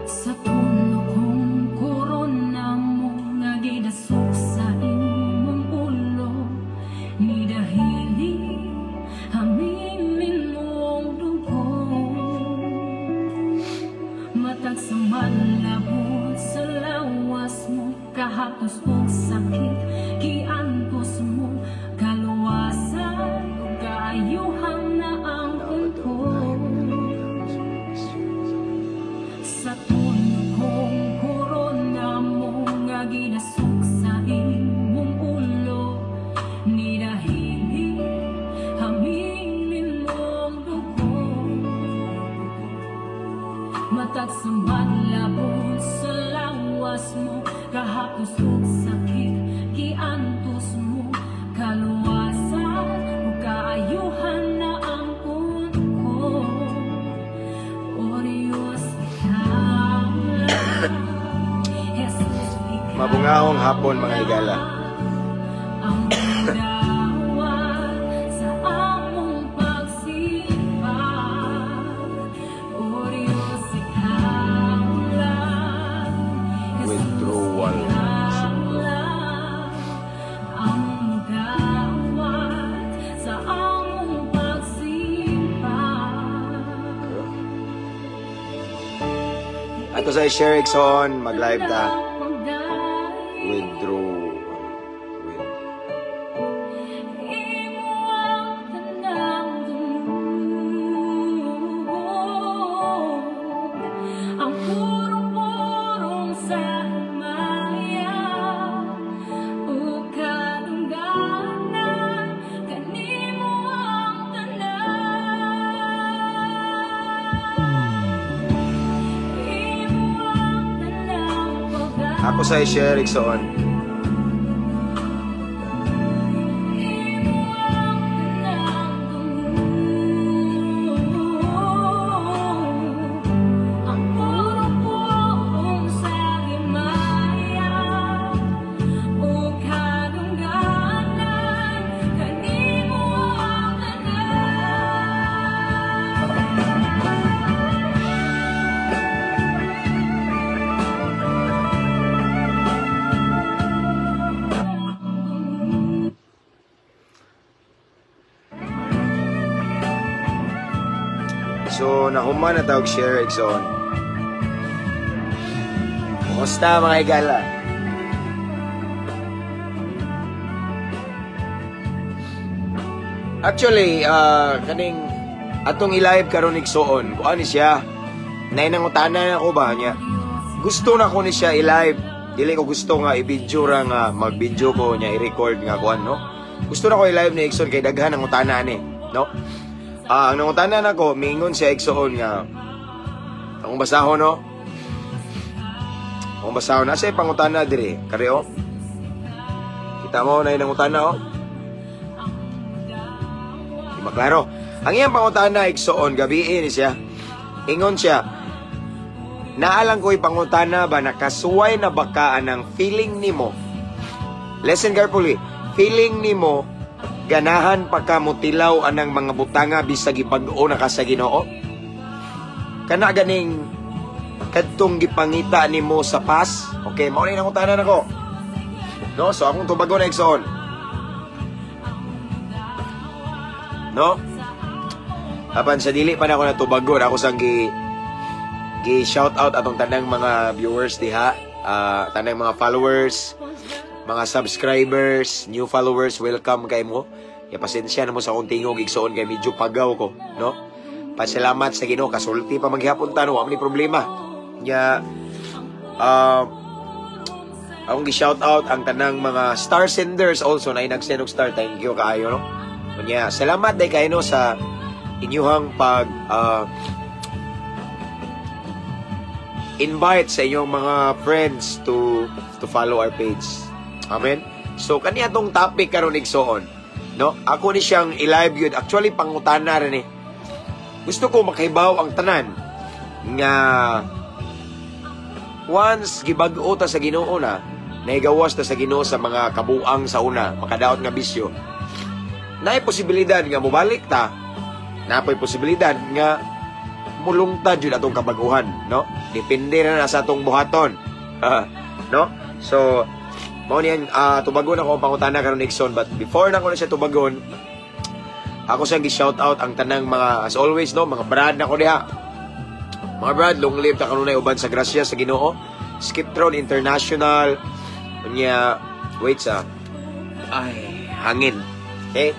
Sa tulo kong korona mo nga gidasok sa imong ulo, ni dahili hamilin mong dugo. Matag sa malabot sa lawas mo, kahapos og sakit giantos mo, kaluwasan ug kaayuhan na ang untog. Sa tulo kong korona mo nga gidasok sa imong ulo, ni dahili hamilin mong dugo. Matag sa malabot sa lawas mo, kahapos og sakit giantos mo, kaluwasan ug kaayuhan na ang untog. O Diyos, ikaw lang. Jesus, ikaw Mabungahong hapon, mga higala. ang dawat sa among pagsimba. O Diyos, ikaw lang. Jesus, Withdrawal ikaw syndrome. Lang ang dawat sa among pagsimba. Ato sa i-share, igsoon, mag-live ta. Withdraw. With. Imo ang tanang tungod, ang purong-purong sa himaya ug kadungganan, kanimo ang tanan. Imo ang tanang pagdayon. Ako sa i-share, igsoon. Imo ang tanang tungod, ang purong-purong sa himaya ug kadungganan, kanimo ang tanan. So, nahuman na tawag share, igsoon. Kumusta, mga higala? Actually, kaning atong i-live karon, igsoon, kuan ni siya. Nainangutana na ko ba niya? Gusto na ko ni siya i-live. Dili ko gusto nga i-video ra nga mag-video ko niya i-record nga kuan, no. Gusto na ko i-live ni, igsoon, kay daghan ang utana ni, no? Ang nangutana nako, miingon siya, igsoon, nga akong basahon, no. Akong basahon na siya pangutana dire. Kari oh. Kita mo na nangutana oh. Di maklaro. Ang iyang pangutana, igsoon, gabi ni siya. Ingon siya, "Naalang ko'y pangutana ba, nakasuway na ba ka anang feeling nimo?" Listen carefully. Feeling nimo ganahan pa ka motilaw anang mga butanga bisag gibag-o na ka sa Ginoo? Kana ganing kadtong gipangita nimo sa past? Okay, mao na nangutana nako. No, so akong tubagon na, igsoon. No? Apan sa dili pa na ako natubagon, ako sang gi gi shout out atong tanang mga viewers diha, tanang mga followers, mga subscribers, new followers, welcome kay mo. Ya pasensya na mo sa akong tingog, igsoon, kay medyo pagaw ko, no? Pasalamat sa Ginoo, kasulti pa maghapon ta, no, wa man ni problema. Ya akong gi-shout out ang tanang mga star senders also na nag-send og star. Thank you kaayo, no? Unya, salamat day kayo, no, sa inyuhang pag invite sa inyong mga friends to follow our page. Amen. So kani atong topic karon, igsoon, no? Ako ni siyang i-live yun. Actually, pangutana rin eh. Gusto ko makahibaw ang tanan nga once gibag-o ta sa Ginoo na, nahigawas ta sa Ginoo sa mga kabuang sa una, makadaot nga bisyo. Naay posibilidad nga mobalik ta, napoy posibilidad nga Mulungtad jud atong kabaguhan, no? Depende na na sa atong buhaton. Ah, no? So, mao niyang tubagon ako ang pangutana karon, igsoon, but before na ko na siya tubagon, ako siyang gi-shout out ang tanang mga, as always, no, mga brad na ko diha. Mga brad, long live ta kanunay uban sa grasya sa Ginoo. Skiptron International. Unya, wait sa ay hangin. Okay?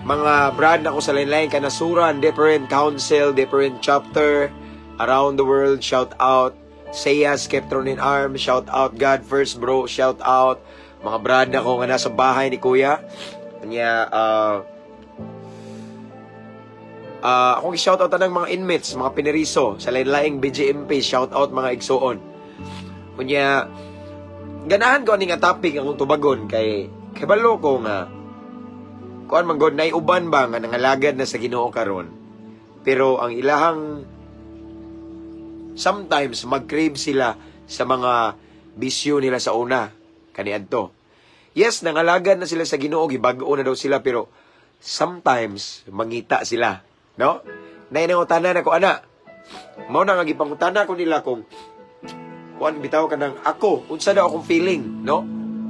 Mga brad na ko sa lain-lain kanasuran, different council, different chapter around the world, shout out. Seiya, Skeptron in Arms, shout out. God first, bro, shout out. Mga brad na ko nga nasa bahay ni Kuya. Unya, akong i-shout out tanang mga inmates, mga pineriso sa lain-laing BJMP, shout out mga igsuon. Unya, ganahan ko ani nga topic akong tubagon kay kabalo ko nga kuan man god, nay uban ba nga nangalagad na sa Ginoo karon, pero ang ilahang sometimes mag-crave sila sa mga bisyo nila sa una kaniadto. Yes, nangalagad na sila sa Ginoo, gibag-o na daw sila, pero sometimes mangita sila, no? Nay nangutana na ko ana. Mao na nga gipangutana ko nila kung kuan bitaw kanang ako, unsa daw akong feeling, no?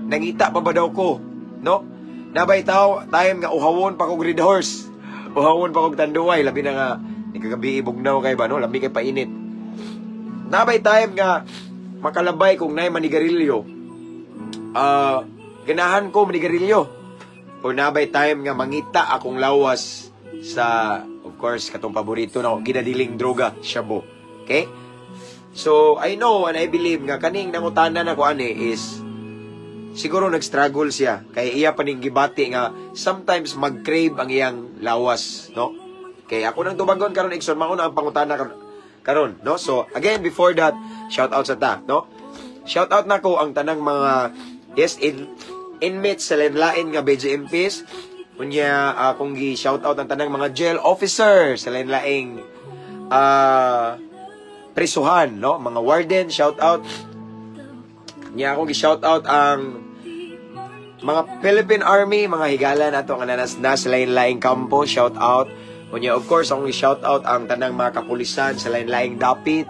Nangita pa ba daw ko, no? Nabay taw time nga uhawon pa kog Red Horse. Uhawon pa kog Tanduay, labi na nga ni kagabi bugnaw kay ba, no? Labi kay painit. Nabay time nga makalabay kung nay manigarilyo. Ganahan ko manigarilyo. O nabay time nga mangita akong lawas sa, of course, katong paborito na ginadiling droga, shabu. Okay? So, I know and I believe nga kaning nangutana na ko ani is siguro nag-struggle siya kay iya pa ning gibati nga sometimes mag-crave ang iyang lawas, no? Kay ako nang tubagon karon, igsoon, mao na ang pangutana karon karon, no? So, again, before that, shout out sa ta, no? Shout out nako ang tanang mga, yes, inmates sa lain-lain nga BJMPs. Unya, akong gi shout out ang tanang mga jail officer sa lain-laing prisuhan, no? Mga warden, shout out. Nya akong gi-shout out ang mga Philippine Army, mga higala nato nga nanas sa lain-laing kampo, shout out. Unya, of course, akong gi-shout out ang tanang mga kapulisan sa lain-laing dapit,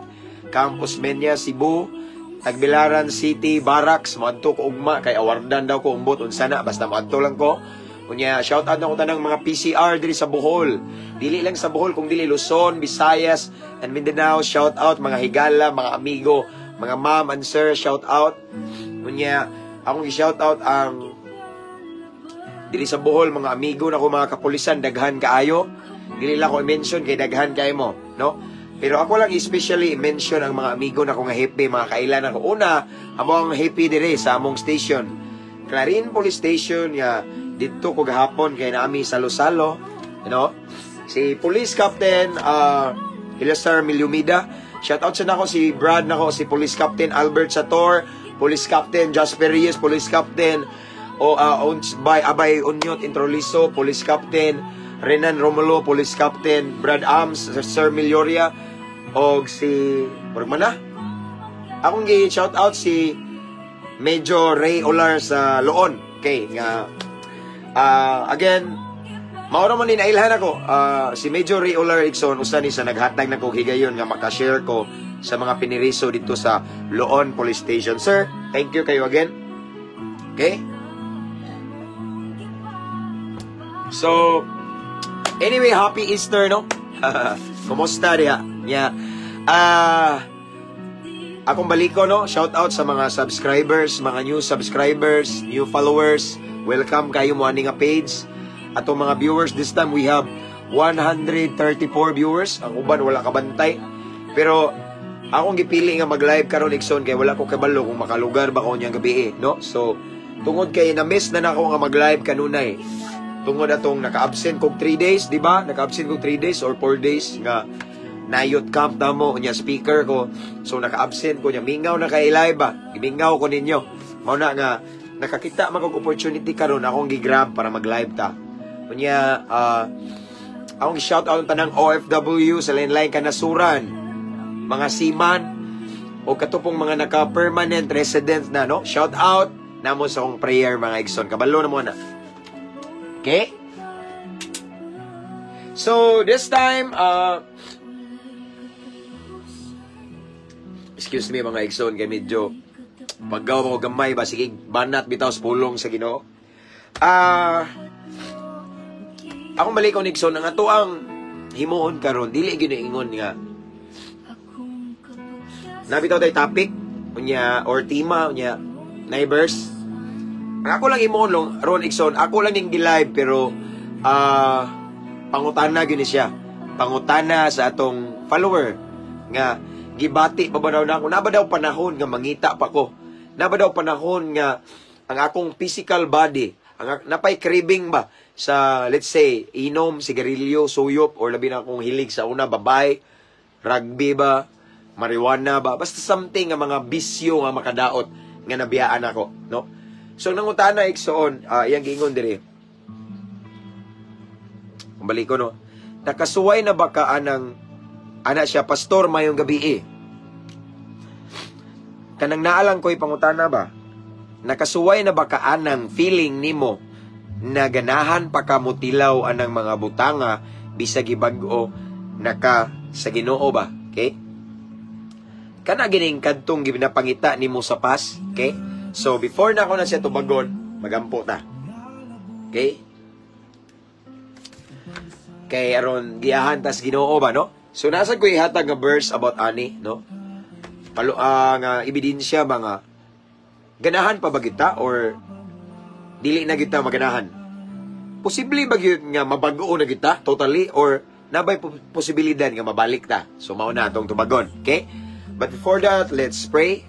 Campus Menia, Cebu, Tagbilaran City, Barracks, moadto ko ugma kay awardan daw ko umbot unsa na, basta moadto lang ko. Unya, shout out na ko tanang mga PCR diri sa Bohol. Dili lang sa Bohol kung dili Luzon, Visayas, and Mindanao. Shout out mga higala, mga amigo, mga ma'am and sir, shout out. Unya, akong i-shout out ang diri sa Bohol, mga amigo na ko, mga kapulisan, daghan kaayo. Dili lang ko i-mention kay daghan kaayo mo, no? Pero ako lang especially i-mention ang mga amigo na ko nga hepe, mga kailan ako. Una, amo ang hepe dire sa among station. Clarin Police Station nga didto ko gahapon kay naami salo-salo, you know? Si Police Captain Eleazar Miliumida. Shout out sa nako si Brad nako, si Police Captain Albert Sator, Police Captain Jasper Reyes, Police Captain o by Abay Unyot Introliso, Police Captain Renan Romulo, Police Captain Brad Ams, Sir Milioria og si murag man na. Akong gi shout out si Major Ray Olar sa Loon. Okay, nga again, mao ra man ni nailhan ako. Si Major Ray Olar, igsoon, usa ni sa naghatag na kog higayon nga makashare ko sa mga piniriso dito sa Loon Police Station. Sir, thank you kayo again. Okay? So, anyway, happy Easter, no? Kumusta diha? Yeah. Akong baliko, no? Shout out sa mga subscribers, mga new subscribers, new followers. Welcome kayo mo ani nga page. Atong mga viewers, this time we have 134 viewers. Ang uban wala kabantay. Pero akong gipili nga mag-live karon, igsoon, kay wala ko kabalo kung makalugar ba ko niyang gabi, no? So, tungod kay na-miss na nako nga mag-live kanunay. Tungod atong naka-absent kog 3 days, di ba? Naka-absent kog 3 days or 4 days nga nayot camp na mo nya speaker ko. So naka-absent ko nya, mingaw na kay live ba. Gimingaw ko ninyo. Mao na nga nakakita man kog opportunity karon, akong gi-grab para mag-live ta. Unya, akong shout out ang tanang OFW sa lain-lain kanasuran, mga seaman o katupong mga naka-permanent resident na, no? Shout out namo sa akong prayer, mga igsoon. Kabalo na mo na. Okay? So, this time, excuse me, mga igsoon, kay medyo paggaw ko gamay ba, sige, banat bitaw sa pulong sa Ginoo. Akong balik ko, igsoon, ang ato ang himuon karon dili gyud ingon nga nabitaw tay topic unya or tema unya neighbors. Ang ako lang himuon long ron, igsoon, ako lang ning gi-live, pero pangutana gyud ni siya. Pangutana sa atong follower nga gibati pa ba daw na ako? Na ba daw panahon nga mangita pa ko? Na ba daw panahon nga ang akong physical body, ang napay craving ba sa, let's say, inom, sigarilyo, suyop, or labi na akong hilig sa una, babay, rugby ba, marijuana ba, basta something nga mga bisyo nga makadaot nga nabiyaan ako, no? So nangutana, igsoon, iyang giingon diri. Balik ko, no. Nakasuway na ba ka anang ana siya, "Pastor, mayong gabi eh. Kanang naalang ko'y pangutana ba? Nakasuway na ba ka anang feeling nimo na ganahan pa ka motilaw anang mga butanga bisag gibag-o naka sa Ginoo ba?" Okay? Kana gining kadtong ginapangita nimo sa past, okay? So before na ako na siya tubagon, magampo ta. Okay? Kay aron giyahan tas Ginoo ba, no? So nasa ko ihatag nga verse about ani, no? Palo nga ebidensya ba nga ganahan pa ba kita or dili na kita maganahan? Posible ba gyud nga mabago na kita totally or nabay posibilidad nga mabalik ta? So mao na atong tubagon, okay? But before that, let's pray.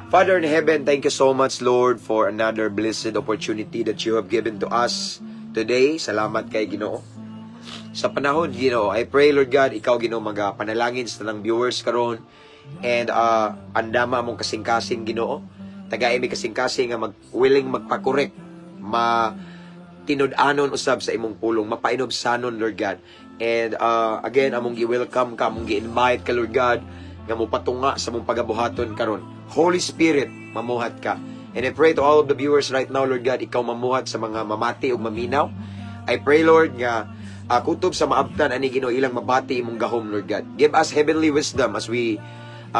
Father in heaven, thank you so much, Lord, for another blessed opportunity that you have given to us today. Salamat kay Ginoo. Sa panahon, Ginoo, I pray, Lord God, ikaw, Ginoo, maga panalangin sa tanang viewers karon and andama among kasing-kasing, Ginoo. Tagay mi kasing-kasing nga willing magpa-correct, ma tinud-anon usab sa imong pulong, mapainubsanon, Lord God. And again, among gi-welcome ka, among gi-invite ka, Lord God, nga mopatunga sa mong pagabuhaton karon. Holy Spirit, mamuhat ka. And I pray to all of the viewers right now, Lord God, ikaw mamuhat sa mga mamati ug maminaw. I pray, Lord, nga kutob sa maabtan ani, Ginoo, ilang mabati imong gahom, Lord God. Give us heavenly wisdom as we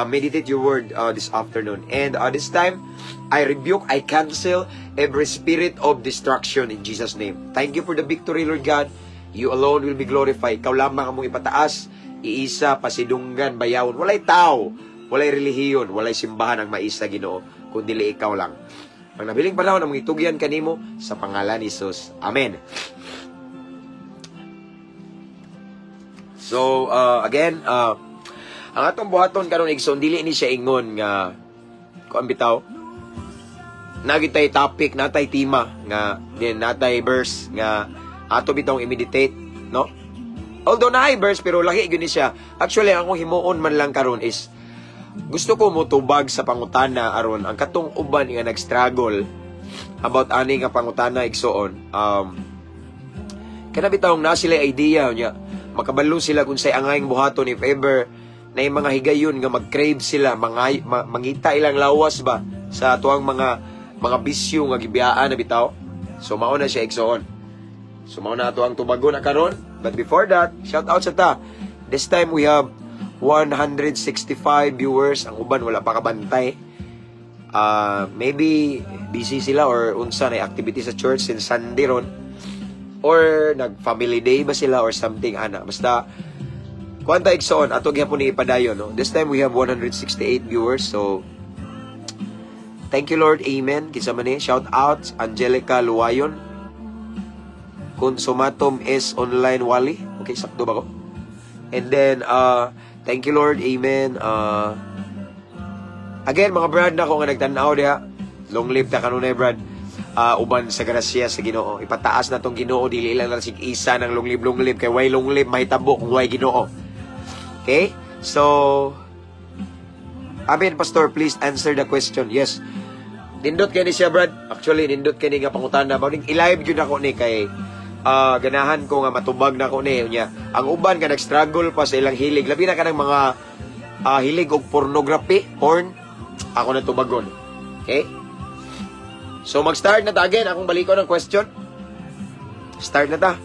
meditate your word this afternoon. And this time, I rebuke, I cancel every spirit of destruction in Jesus' name. Thank you for the victory, Lord God. You alone will be glorified. Ikaw lamang ang mong ipataas, iisa, pasidunggan, bayawon. Walay tao, walay relihiyon, walay simbahan ang maisa, Ginoo, kundi ikaw lang. Ang nabiling panahon, ang mga itugyan kanimo sa pangalan ni Jesus. Amen. So, again, ang atong buhaton karon, igsoon, dili ni siya ingon nga kuan bitaw. Nagitay topic, natay tema nga din natay verse nga ato bitawng i-meditate, no? Although naay verse pero laki gyud ni siya. Actually, ang akong himuon man lang karon is gusto ko motubag sa pangutana aron ang katong uban nga nag-struggle about ani nga pangutana, igsoon. Kana bitawng na sila idea nya makabalo sila kung say angayng buhaton if ever na yung mga higayon nga mag-crave sila, mangita ilang lawas ba sa tuang mga bisyo nga gibiyaan na bitaw. So mao na siya, igsoon. So mao na ato ang tubagon na karon. But before that, shout out sa ta. This time we have 165 viewers. Ang uban wala pa kabantay. Maybe busy sila or unsa na activity sa church since Sunday ron or nag family day ba sila or something ana. Basta kuan ta, igsoon, ato gyapon ni ipadayon, no? This time we have 168 viewers, so thank you, Lord. Amen. Kinsa man ni? Shout out Angelica Luwayon. Consumatum is online wali. Okay, sakto ba ko? And then thank you, Lord. Amen. Again, mga brad na ko nga nagtan-aw diha, long live ta kanunay, brad. Uban sa grasya sa Ginoo. Ipataas na tong Ginoo, dili lang na sig isa ng long live, long live, kay way long live mahitabo kung way Ginoo. Okay? So Amen, Pastor, please answer the question. Yes. Nindot kay ni siya, brad. Actually, nindot kay ni nga pangutana. Mao ning i-live gyud ako ni kay ganahan ko nga matubag na ko ni unya. Ang uban nga nag-struggle pa sa ilang hilig, labi na kanang mga hilig og pornography, porn, ako na tubagon. Okay? So mag-start na ta again. Akong balikon ang question. Start na ta.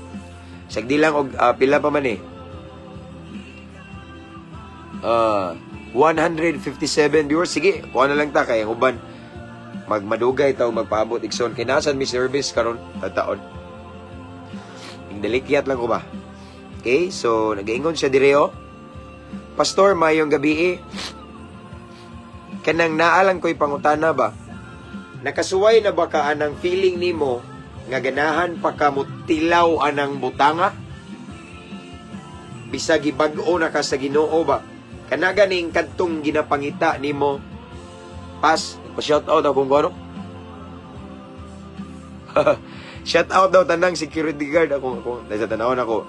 Sagdi lang og pila pa man eh. 157 viewers. Sige, kuha na lang ta kay ang uban magmadugay taw magpaabot, igsoon, kay nasan mi service karon tataon. Ing dalikyat lang ko ba. Okay, so nagaingon siya dire oh. "Pastor, mayong gabi eh. Kanang naa lang ko'y pangutana ba? Nakasuway na ba ka anang feeling nimo nga ganahan pa ka motilaw anang butanga? Bisag gibag-o na ka sa Ginoo ba? Kana ganing kadtong ginapangita nimo." Pas, pa-shout out akong ano? Shout out daw tanang security guard ako ako dahil sa tanawon ako.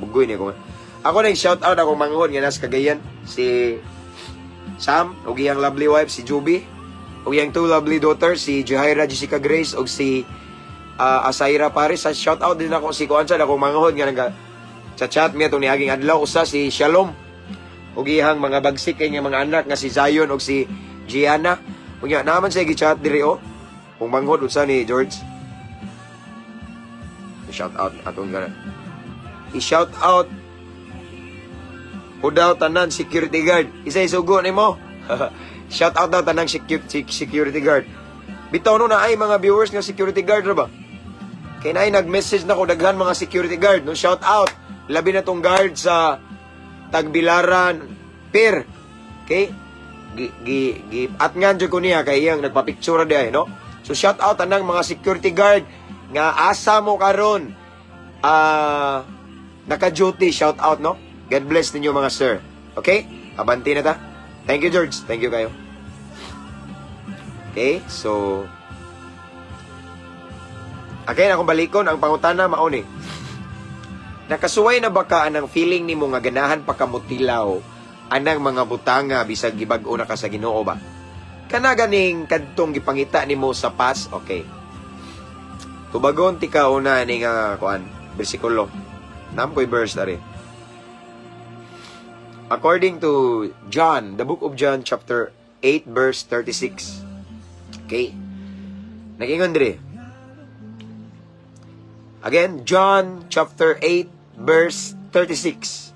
Bugoy ni ako. Ako nang shout out akong manghod nga nasa Cagayan, si Sam ug iyang lovely wife si Juby ug iyang two lovely daughters, si Jahaira Jessica Grace ug si Asaira Paris. Shout out din ako si kuan sa akong manghod nga naga sa chat mi atong niaging adlaw, usa si Shalom ug iyang mga bagsik kay nga mga anak nga si Zion ug si Gianna. Unya naman siya gi-chat diri oh. Kung manghod unsa ni George. Shout out atong gana. I-shout out ko daw tanan security guard. Isa isugo nimo. Shout out daw tanang security guard. Bitaw no na ay mga viewers nga security guard ra ba? Kay naay nag-message na ko daghan mga security guard no, shout out. Labi na tong guard sa Tagbilaran Pier. Okay? Gi gi, gi at nga jud ko niya kay iyang nagpa-picture di ay no. So shout out tanang mga security guard nga asa mo karon naka-duty, shout out no. God bless ninyo, mga sir. Okay? Abanti na ta. Thank you, George. Thank you kayo. Okay? So okay, akong balikon ang pangutana mao ni. Nakasuway na ba ka anang feeling nimo nga ganahan pa ka motilaw anang mga butanga bisag gibag-o na ka sa Ginoo ba? Kana ganing kadtong gipangita nimo sa past, okay. Tubagon tika una ni nga kuan, bersikulo. Nam ko'y verse ari. According to John, the book of John chapter 8 verse 36. Okay? Nagingon dire. Again, John chapter 8 verse 36.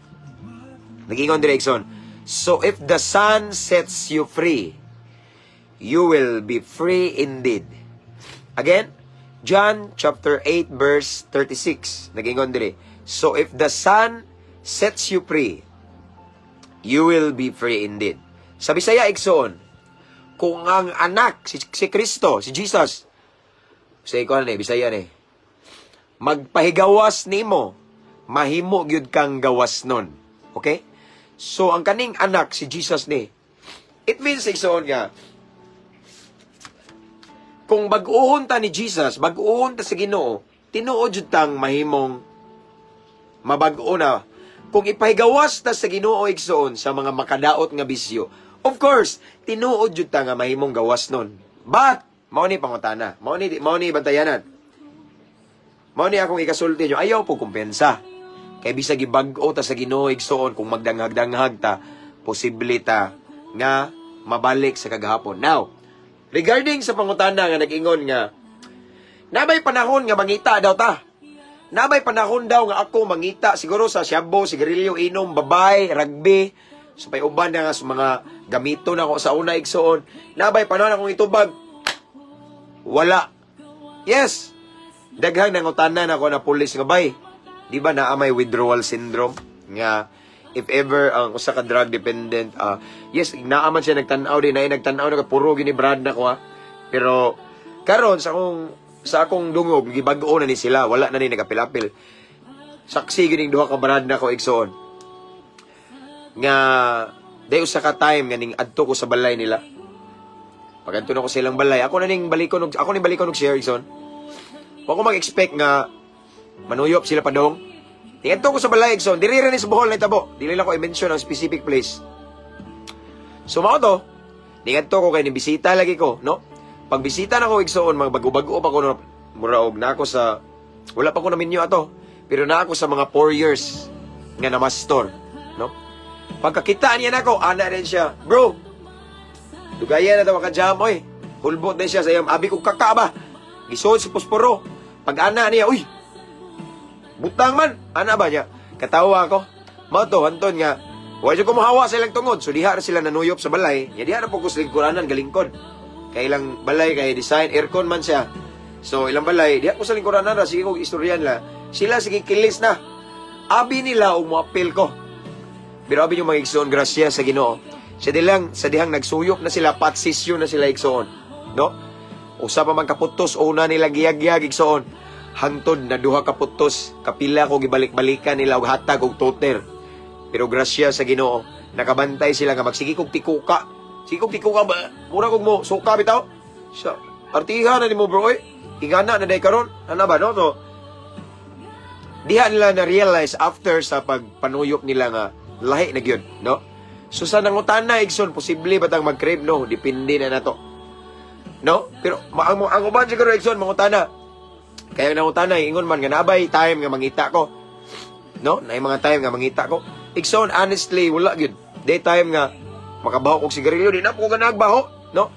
Nagingon dire, igsoon. "So if the Son sets you free, you will be free indeed." Again, John chapter 8 verse 36. Nagingon dire. "So if the Son sets you free, you will be free indeed." Sa Bisaya, igsoon, kung ang anak, si Kristo, si Jesus, sa ikaw ni, Bisaya ni, magpahigawas nimo, mahimo gyud kang gawas nun. Okay? So, ang kaning anak, si Jesus ni, it means, igsoon nga, kung bag-uhon ta ni Jesus, bag-uhon ta sa Ginoo, tinuod jud tang mahimong mabag-o na. Kung ipahigawas ta sa Ginoo, igsoon, sa mga makadaot nga bisyo, of course, tinuod jud ta nga mahimong gawas nun. But, mao ni pangutana, mao ni bantayanan. Mao ni akong ikasulti nyo, ayaw po kumpiyansa. Kay bisag gibag-o ta sa Ginoo, igsoon, kung magdanghag-danghag ta, posible ta nga mabalik sa kagahapon. Now, regarding sa pangutana nga nag-ingon nga, nabay panahon nga mangita daw ta. Nabay panahon daw nga ako mangita siguro sa shabu, sigarilyo, inom, babay, rugby, sa pay uban na nga sa mga gamito na ako sa una, igsoon. Nabay panahon akong itubag. Wala. Yes. Daghang nangutana na ako na pulis nga bay. Di ba naa may withdrawal syndrome nga if ever ang usa ka drug dependent, yes, naa man siya nagtan-aw din na nagtan-aw na puro gini brad na ko ha. Pero karon sa akong dungog gibag-o na ni sila, wala na ni nagapilapil. Saksi gining duha ka brad na ko, igsoon. Nga day usa ka time nga ning adto ko sa balay nila. Pag adto na ko sa ilang balay, ako ning balikon og share, igsoon. Wa ko mag-expect nga manuyop sila padong. Tingadto ko sa balay, igsoon, diri ra ni sa Bohol nahitabo. Dili lang ko i-mention ang specific place. So mao to, ningadto ko kay ni bisita lagi ko, no? Pag bisita na ko, igsoon, mga bago-bago pa ko no, mura og na ako sa wala pa ko na minyo ato. Pero na ako sa mga 4 years nga na mastor, no? Pagkakita niya nako, ana din siya, "Bro, dugayan na daw ka jam, oy." Hulbot din siya sa iyang abi ko kaka ba. Gisuod sa posporo. Pag ana niya, uy. Butang man, ana ba niya? Katawa ako. Mao to hanton nga wa jud ko mohawa sa ilang tungod. So diha ra sila nanuyop sa balay. Nya diha ra po ko sa lingkuranan galingkod. Kay ilang balay kay design aircon man siya. So ilang balay diha ko sa lingkuranan ra, sige kog istoryan la. Sila sige kilis na. Abi nila og moapil ko. Pero abi yung mga igsoon, grasya sa Ginoo. Sa dihang nagsuyop na sila, patsisyo na sila, igsoon. No? Usa pa man kaputos, una nila giyag-giyag, igsoon. Hangtod na duha ka putos, kapila ko gibalik-balikan nila og hatag og toter. Pero grasya sa Ginoo, nakabantay sila nga magsige kog tikuka. Sige kog tikuka ba? Mura kog mo suka bitaw. Sa artiha na nimo, bro, oy. Ingana na day karon. Ana ba, no? So, diha nila na-realize after sa pagpanuyop nila nga lahi na gyud, no? So sa nangutana, igsoon, posible ba tang mag-crave, no? Depende na nato. No? Pero ang uban siguro, igsoon, mangutana. Kaya nangutana, ingon man nga nabay time nga mangita ko. No? Naay mga time nga mangita ko. Igsoon, honestly, wala gyud. Day time nga makabaho kog sigarilyo, di na po ko nagbaho, no?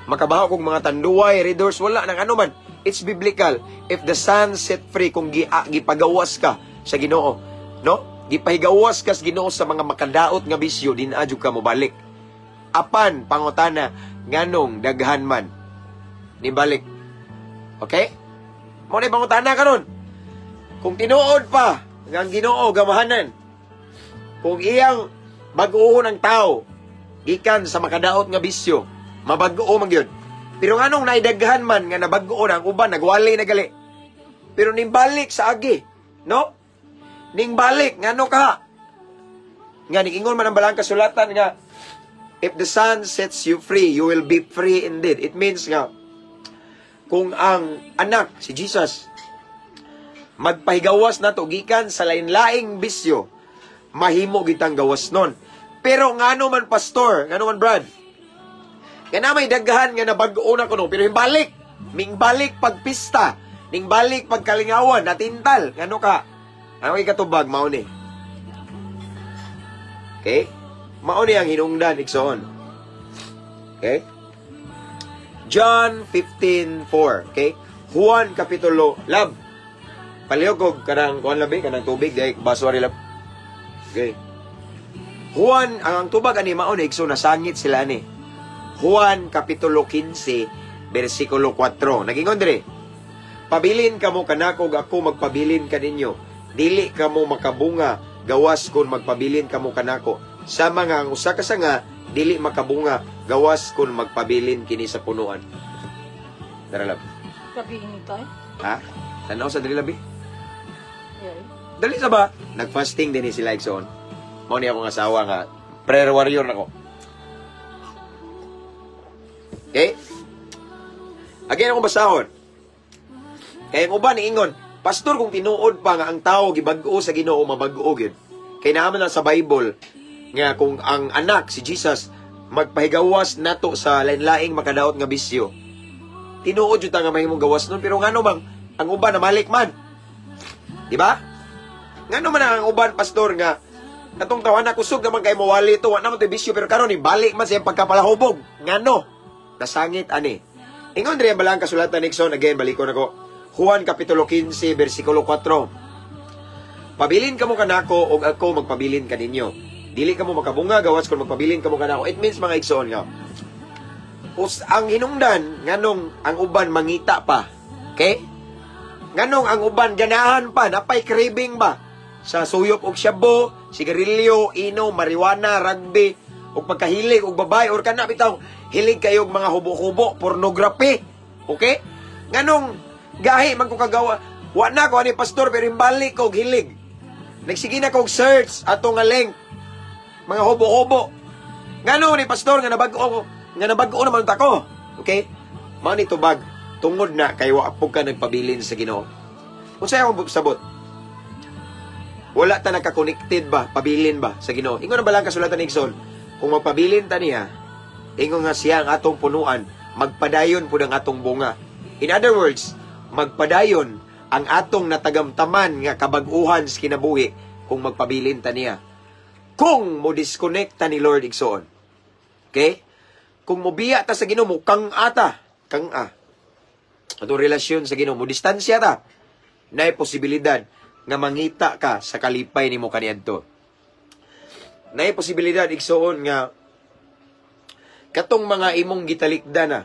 Makabaho kog mga Tanduay, Red Horse, wala nang ano man. It's biblical. If the Son set free, kung gipagawas ka sa Ginoo, no? Gipahigawas ka sa Ginoo sa mga makadaot nga bisyo, di na jud ka mobalik. Apan pangutana, nganong daghan man nibalik? Okay? Mao na pangutana karon. Kung tinuod pa nga ang Ginoo gamahanan, kung iyang bag-ohon ang tao gikan sa makadaot nga bisyo, mabag-o man gyud. Pero nganong naidaghan man nga nabag-o na ang uban, nagwali na gali. Pero nimbalik sa agi, no? Ning balik, ngano ka? Nga ningingon man ang balang kasulatan nga if the Son sets you free, you will be free indeed. It means nga kung ang anak, si Jesus, magpahigawas nato gikan sa lain-laing bisyo, mahimo gitang gawas nun. Pero ngano man, pastor, ngano man, Brad, nga na may daghan nga nabag-o na kuno, pero himbalik, mingbalik pagpista, ning balik pagkalingawan, natintal, ngano ka? Ano kay katubag, mao ni? Okay? Mao ni ang hinungdan, igsoon. Okay? John 15:4, okay? Juan Kapitulo, lab. Palihog og kanang kuan labi, kanang tubig dahil baso ari, lab. Okay. Juan, ang tubag ani mao ni, igsoon, nasangit sila ani. Juan Kapitulo 15 versikulo 4. Nagingon dire. "Pabilin kamo kanako ug ako magpabilin kaninyo. Dili kamo makabunga gawas kon magpabilin kamo kanako. Sama nga ang usa ka sanga dili makabunga gawas kon magpabilin kini sa punuan." Dara, lab. Grabe init ay. Ha? Tanaw sa dili, labi. Yeah. Dali sa ba? Nag-fasting din ni sila, igsoon. Mao ni akong asawa nga prayer warrior nako. Okay? Again akong basahon. Kaya ang uban niingon, "Pastor, kung tinuod pa nga ang tao gibag-o sa Ginoo, mabag-o gyud. Kay naa man na sa Bible nga kung ang anak, si Jesus, magpahigawas nato sa lain-laing makadaot nga bisyo. Tinuod jud ta nga mahimong gawas nun, pero ngano bang ang uban namalik man? Di ba? Ngano man ang uban, pastor, nga katong tawana kusog naman kay mawali to, wa naman to bisyo, pero karon balik man sa iyang pagkapalahubog. Ngano?" Nasangit ani. Ingon diri ang balang kasulatan, igsoon, again balikon ako. Juan Kapitulo 15 versikulo 4. "Pabilin kamo kanako ug ako magpabilin kaninyo. Dili kamo makabunga gawas kung magpabilin kamo kanako." It means, mga igsoon, nga us ang hinungdan nganong ang uban mangita pa. Okay? Nganong ang uban ganahan pa, napay craving ba sa suyop og shabu, sigarilyo, ino, marijuana, rugby, ug pagkahilig og babae or kana bitaw hilig kayo og mga hubo-hubo, pornography. Okay? Nganong gahi man ko kagawa, wa na ko ani, pastor, pero imbalik ko og hilig. Nagsige na ko og search ato nga link. Mga hubo-hubo. Ngano ni, pastor, nga nabag-o naman ta ko? Okay? Mao ni tubag tungod na kay wa po ka nagpabilin sa Ginoo. Unsay akong sabot? Wala ta nagka-connected ba, pabilin ba sa Ginoo. Ingon na ba lang kasulatan, igsoon, kung magpabilin ta niya, ingon nga siya ang atong punuan, magpadayon pud ang atong bunga. In other words, magpadayon ang atong natagamtaman nga kabag-uhan sa kinabuhi kung magpabilin ta niya. Kung mo disconnect ta ni Lord, igsoon. Okay? Kung mobiya ta sa Ginoo, mo kang ata, kang a. Atong relasyon sa Ginoo, mo distansya ta. Naay posibilidad nga mangita ka sa kalipay nimo kaniadto. Naay posibilidad, igsuon, nga katong mga imong gitalikda na,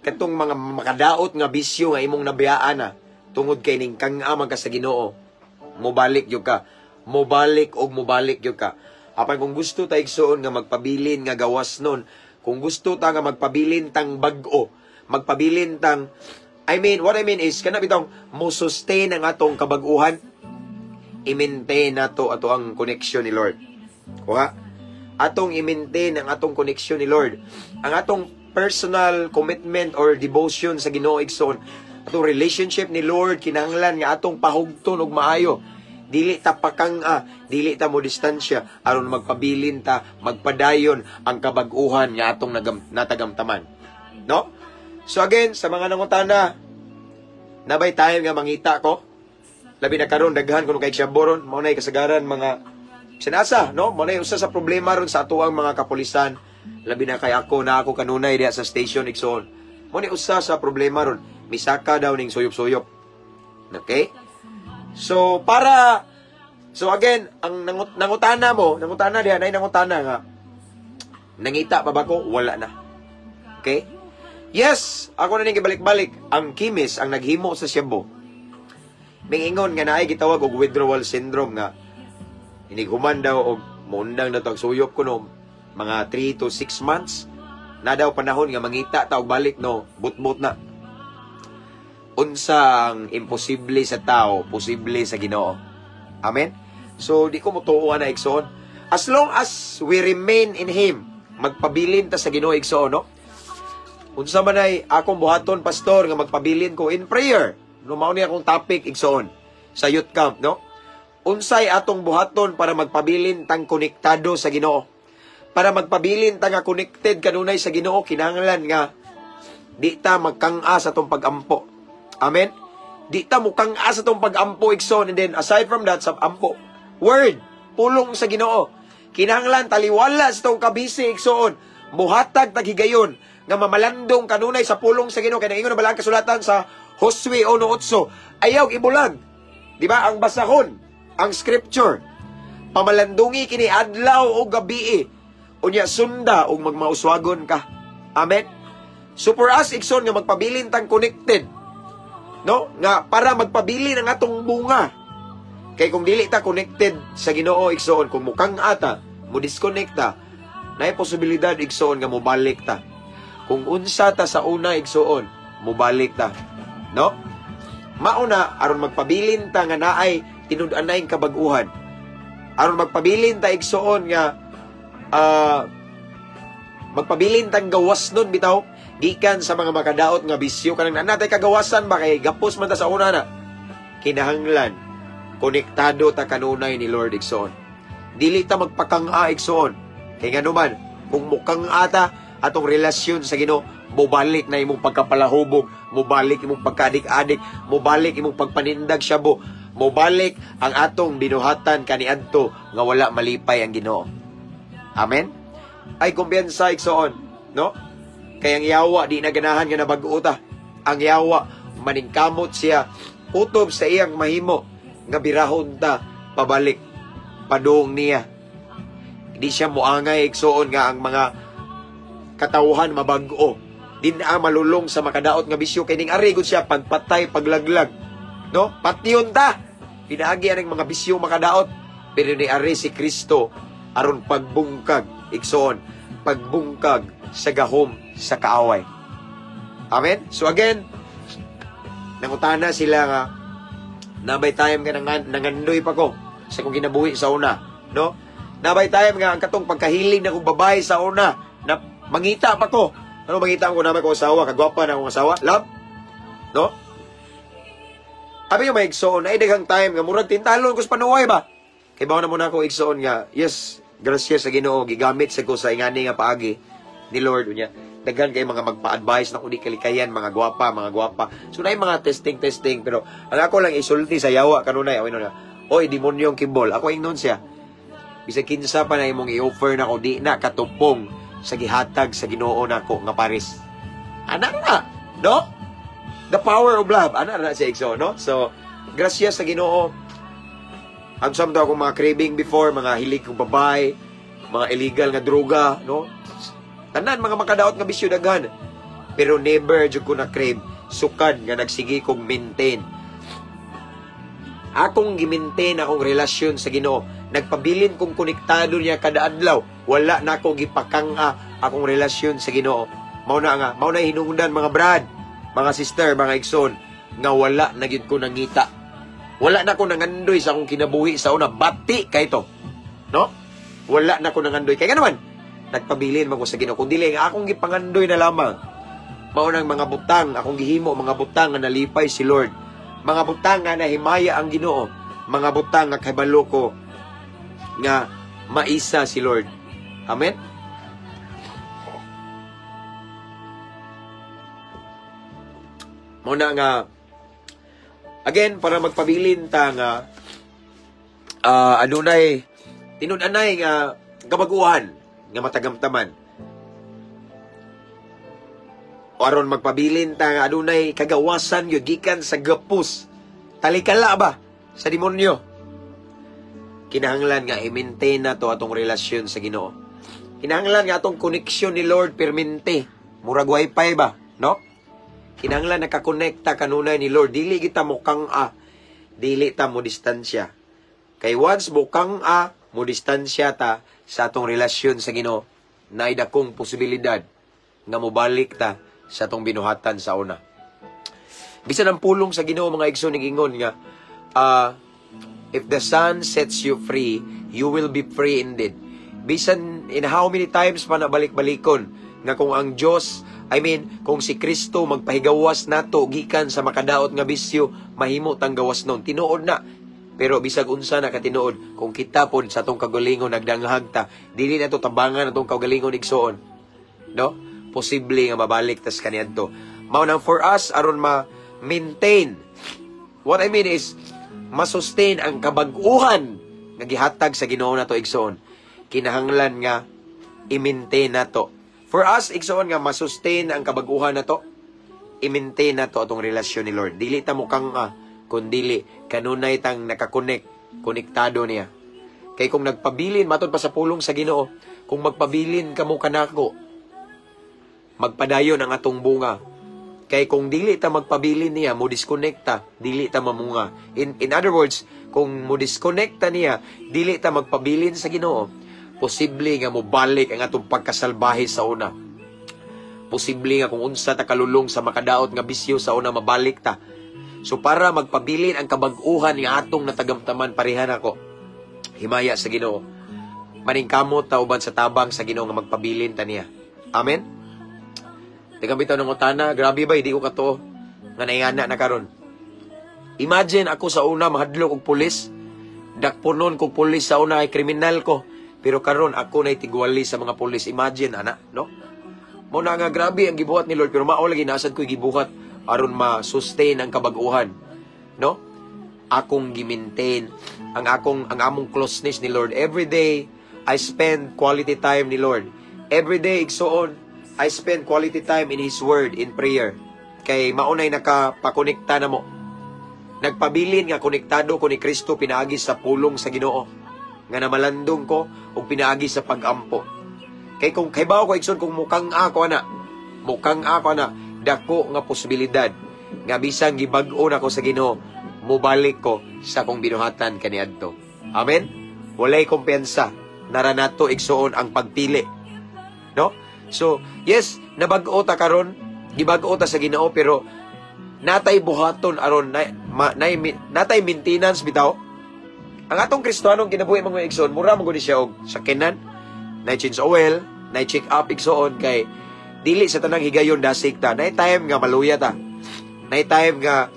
katong mga makadaot nga bisyo nga imong nabiyaan na tungod kay ning kang-a ka sa Ginoo, mobalik gyud ka, mobalik og mobalik gyud ka. Apan kung gusto ta, igsuon, nga magpabilin nga gawas nun, kung gusto ta nga magpabilin tang bag-o, magpabilin tang, I mean, what I mean is kana bitong mo sustain ang atong kabag-uhan, i-maintain nato ato ang connection ni Lord. Kuha? Atong i-maintain ang atong connection ni Lord. Ang atong personal commitment or devotion sa Ginoo, igsoon. Atong relationship ni Lord, kinahanglan nga atong pahugton og maayo. Dili ta pakang-a, dili ta mo distansya aron magpabilin ta, magpadayon ang kabag-uhan nga atong natagamtaman. No? So again, sa mga nangutana, nabay time nga mangita ko? Labi na karon, daghan kuno kay shabu ron, mao nay kasagaran mga sinasa, no? Mao nay usa sa problema ron sa atoang mga kapulisan. Labi na kay ako na ako kanunay diha sa station, igsoon. Mao ni usa sa problema ron. Misaka daw ning suyop-suyop. Okay? So para So again, ang nangutana mo, nangutana diha, nay nangutana nga nangita pa ba ko? Wala na. Okay? Yes, ako na ning gibalik-balik. Ang chemist ang naghimo sa shabu. Mingingon nga naay gitawag og withdrawal syndrome nga inighuman daw og muundang na to ang suyop kuno mga 3 to 6 months na daw panahon nga mangita ta og balik, no, butbut na. Unsa ang imposible sa tao, posible sa Ginoo. Amen. So di ko motuo na, igsoon. As long as we remain in Him, magpabilin ta sa Ginoo, igsoon, no? Unsa man ay akong buhaton, pastor, nga magpabilin ko in prayer? No, mao ni akong topic, igsoon, sa youth camp, no? Unsay atong buhaton para magpabilin tang konektado sa Ginoo? Para magpabilin ta nga connected kanunay sa Ginoo, kinahanglan nga di ta magkang-a sa atong pagampo. Amen. Di ta mukang-a sa atong pagampo, igsoon. And then aside from that, sa ampo, word, pulong sa Ginoo. Kinahanglan taliwala sa atong kabisi, igsoon. Muhatag tag higayon nga mamalandong kanunay sa pulong sa Ginoo, kay naingon na bala ang kasulatan sa Josue 1:8, ayaw ibulag. Di ba? Ang basahon, ang scripture. Pamalandungi kini adlaw o gabi. Unya sunda ug magmauswagon ka. Amen. So for us, igsoon, nga magpabilin tang connected. No? Nga para magpabilin ang atong bunga. Kay kung dili ta connected sa Ginoo, igsoon, kung mukang-a ta, mo disconnect ta, naay posibilidad, igsoon, nga mobalik ta. Kung unsa ta sa una, igsoon, mobalik ta. No? Mauna aron magpabilin ta nga naay tinud-anay kabag-uhan. Aron magpabilin ta, igsoon, nga magpabilin tang gawas nun bitaw gikan sa mga makadaot nga bisyo, kanang natay kagawasan ba, kay gapos man ta sa una na, kinahanglan konektado ta kanunay ni Lord, igsoon. Dili ta magpakang-a, igsoon, kay nganuman kung mukang-a ta atong relasyon sa Ginoo, mobalik na imong pagkapalahubog, mobalik imong pagkaadik-adik, mobalik imong pagpanindag shabu, mobalik ang atong binuhatan kaniadto nga wala malipay ang Ginoo. Amen. Ay kumpiyansa, igsoon, no? Kay ang yawa di na ganahan nga nabag-o ta. Ang yawa maningkamot siya utob sa iyang mahimo nga birahon ta pabalik padung niya. Di siya muangay, igsoon, nga ang mga katawhan mabag-o. Di na malulong sa makadaot nga bisyo, kay ning ari gud siya pagpatay, paglaglag. No? Patyon ta. Pinaagi ang mga bisyo makadaot. Pero ni ari si Kristo aron pagbungkag, igsoon, pagbungkag sa gahom sa kaaway. Amen? So again, nangutana sila nga, nabay time nga nangandoy pa ko sa kong kinabuhi sa una, no? Nabay time nga ang katong pagkahilig na kong babae sa una, na mangita pa ko. Ano mangita ko naman ko asawa, kagwapa na akong asawa, love? No? Abi yung may igsoon, ay daghang time nga murag tintalon ko sa panuway ba? Kay bawo na muna ako, igsoon, nga, yes, grasya sa Ginoo, gigamit sa ko sa ingani nga paagi ni Lord unya. Daghan kay mga magpa-advise na kung di kalikayan, mga gwapa, mga gwapa. So na mga testing testing, pero ang ako lang isulti sa yawa kanunay, awin na. "Oy, demonyong kimbol." Ako ingnon siya. "Bisag kinsa pa na imong i-offer nako, di na katupong sa gihatag sa Ginoo nako nga pares." Ana na, no? The power of love. Ana na siya, igsoon, no? So, grasya sa Ginoo. Ang sa akong mga craving before, mga hilig kong babae, mga illegal nga droga, no? Tanan mga makadaot nga bisyo, daghan. Pero never jud ko na crave sukad nga nagsige kog maintain. Akong gi-maintain akong relasyon sa Ginoo. Nagpabilin kong konektado niya kada adlaw. Wala na ako gipakang-a akong relasyon sa Ginoo. Mao na nga, mao na hinungdan, mga brad, mga sister, mga igsoon, nga wala na gyud ko nangita. Wala na ko nangandoy sa akong kinabuhi sa una, bati kay to. No? Wala na ko nangandoy. Kay naman, nagpabilin man ko sa Ginoo. Kung dili nga akong gipangandoy na lamang, mao nang mga butang akong gihimo, mga butang nga nalipay si Lord. Mga butang nga nahimaya ang Ginoo, mga butang nga kahibalo ko nga maisa si Lord. Amen. Muna nga again para magpabilin ta nga adunay tinud-anay nga kabaguhan nga matagamtaman. O aron magpabilin ta nga adunay kagawasan gyud gikan sa gapos, talikala ba sa demonyo. Kinahanglan nga i-maintain na to atong relasyon sa Ginoo. Kinahanglan nga atong koneksyon ni Lord permente. Murag wifi ba, no? Kinahanglan nakakonekta kanunay ni Lord. Dili kita mo kang a, dili ta mo distansya. Kay once mo kang a, mo distansya ta sa atong relasyon sa Ginoo, naay dakong posibilidad nga mobalik ta sa atong binuhatan sa una. Bisan ang pulong sa Ginoo, mga igsoon, ingon nga if the Son sets you free, you will be free indeed. Bisan in how many times pa na balik-balikon nga kung ang Diyos, I mean, kung si Kristo magpahigawas nato gikan sa makadaot nga bisyo, mahimo tang gawas nun. Tinuod na. Pero bisag unsa na katinuod, kung kita pod sa atong kaugalingon nagdanghag ta, dili na to tabangan atong kaugalingon, igsoon. No? Posible nga mabalik tas kaniadto. Mao nang for us aron ma-maintain. What I mean is masustain ang kabag-uhan nga gihatag sa Ginoo nato, igsoon. Kinahanglan nga i-maintain nato. For us, igsoon, nga masustain ang kabag-uhan nato, i-maintain nato atong relasyon ni Lord. Dili ta mo kang kundili kanunay tang nakakonect, konektado niya. Kay kung nagpabilin, matod pa sa pulong sa Ginoo, kung magpabilin kamo kanako, magpadayon ang atong bunga. Kay kung dili ta magpabilin niya, mo disconnect ta, dili ta mamunga. In other words, kung mo disconnect ta niya, dili ta magpabilin sa Ginoo, posible nga mobalik ang atong pagkasalbahe sa una. Posible nga kung unsa ta kalulong sa makadaot nga bisyo sa una, mabalik ta. So para magpabilin ang kabag-uhan nga atong natagamtaman, parehan ako. Himaya sa Ginoo. Maningkamot ta uban sa tabang sa Ginoo nga magpabilin ta niya. Amen. Teka bitaw ng utana, grabe ba, hindi ko kato nga naingana na karon. Imagine ako sa una, mahadlok og pulis. Dakponon kog pulis sa una ay kriminal ko. Pero karon ako na'y tigwali sa mga pulis. Imagine, ana, no? Mao na nga grabe ang gibuhat ni Lord, pero mao lagi nasad ko'y gibuhat aron ma-sustain ang kabag-uhan, no? Akong gi-maintain ang among closeness ni Lord. Every day I spend quality time ni Lord. Every day, igsoon, I spend quality time in His Word, in prayer. Kay maunay nakapakonekta na mo. Nagpabilin nga konektado ko ni Kristo pinaagi sa pulong sa Ginoo nga namalandong ko ug pinaagi sa pag-ampo. Kay kung kahibaw ko, igsoon, kung mukang ako ana, mukang ako ana, dako nga posibilidad nga bisan gibag-o nako sa Ginoo, mobalik ko sa akong binuhatan kaniadto. Amen. Walay kumpiyansa nara nato, igsoon, ang pagpili. No? So, yes, nabag-o ta karon, gibag-o ta sa Ginoo, pero natay buhaton aron na, ma, nay, natay maintenance bitaw. Ang atong Kristohanong kinabuhi, mga igsoon, mura man gud siya og sakyanan, na change oil, na check up, igsoon, kay dili sa tanang higayon dasig ta. Nay time nga maluya ta. Nay time nga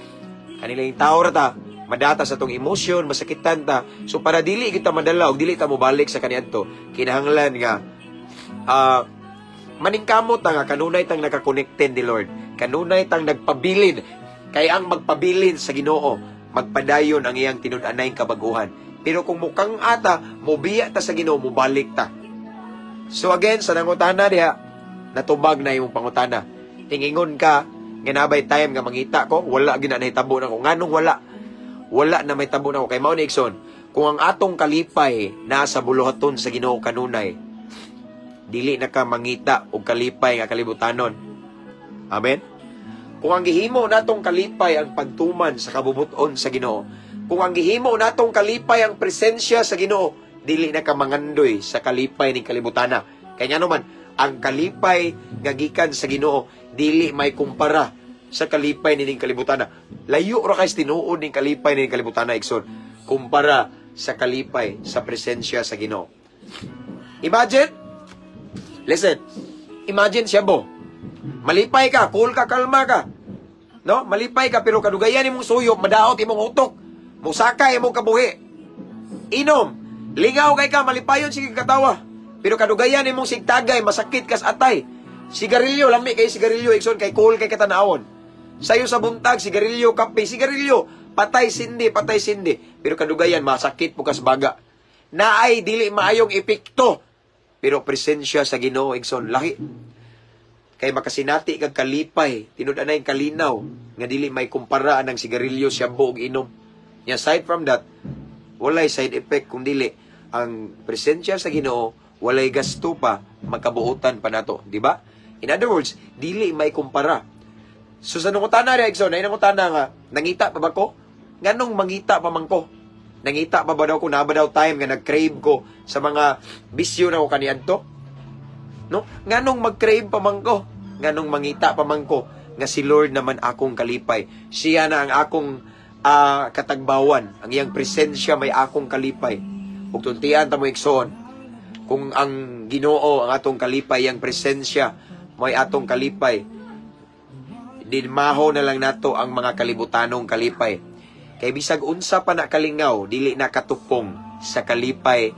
kanilang tao ra ta, madata sa atong emosyon, masakitan ta. So para dili kita madala og dili ta mobalik sa kaniadto, kinahanglan nga maningkamot ta nga kanunay tang nakakonekten ni Lord. Kanunay tang nagpabilin. Kay ang magpabilin sa Ginoo, magpadayon ang iyang tinud-anay kabaguhan. Pero kung mukang ata, mobiya ta sa Ginoo, mobalik ta. So again, sa nangutana diha, natubag na imong pangutana. Tingingon ka, nga nabay time nga mangita ko, wala gina nahitabo na ko. Nganong wala? Wala na may tabo na ko. Kay mao ni, igsoon, kung Kung ang atong kalipay nasa buluhaton sa Ginoo kanunay, dili na ka mangita og kalipay nga kalibutanon. Amen? Kung ang gihimo natong kalipay ang pagtuman sa kabubuton sa Ginoo, kung ang gihimo natong kalipay ang presensya sa Ginoo, dili na ka mangandoy sa kalipay ning kalibutana. Kay ngano man, ang kalipay nga gikan sa Ginoo dili may kumpara sa kalipay nining kalibutana. Layo ra kay tinuod ning kalipay nining kalibutana, igsoon, kumpara sa kalipay sa presensya sa Ginoo. Imagine, listen, imagine siya bo. Malipay ka, cool ka, kalma ka. No? Malipay ka pero kadugayan imong suyop, madaot imong utok. Musaka imong kabuhi. Inom, lingaw kay ka, malipayon sige katawa. Pero kadugayan imong sigtagay, masakit kas atay. Sigarilyo, lami kay sigarilyo, igsoon, kay cool kay katanawon. Sayo sa buntag, sigarilyo, kape, sigarilyo, patay sindi, patay sindi. Pero kadugayan, masakit po kas baga. Naay dili maayong epekto. Pero presensya sa Ginoo, igsoon, lahi. Kay makasinati kag kalipay, tinud anay kalinaw nga dili may kumpara ang sigarilyo, shabu ug inom. Nya aside from that, walay side effect kung dili ang presensya sa Ginoo, walay gasto pa, magkabuotan pa nato, di ba? In other words, dili may kumpara. So sa nangutana rin, igsoon, ay nangutana nga, nangita pa ba ko? Nganong mangita pa man ko? Nangita pa ba daw ko? Naa ba daw time nga nag-crave ko sa mga bisyo na ko kaniadto? No? Nganong mag-crave pa man ko? Nganong mangita pa man ko? Nga si Lord naman akong kalipay. Siya na ang akong katagbawan. Ang iyang presensya may akong kalipay. Ug tuntian ta mo, igsoon, kung ang Ginoo ang atong kalipay, ang presensya may atong kalipay, dinmaho na lang nato ang mga kalibutanong kalipay. Kay bisag unsa pa na kalingaw, dili na katupong sa kalipay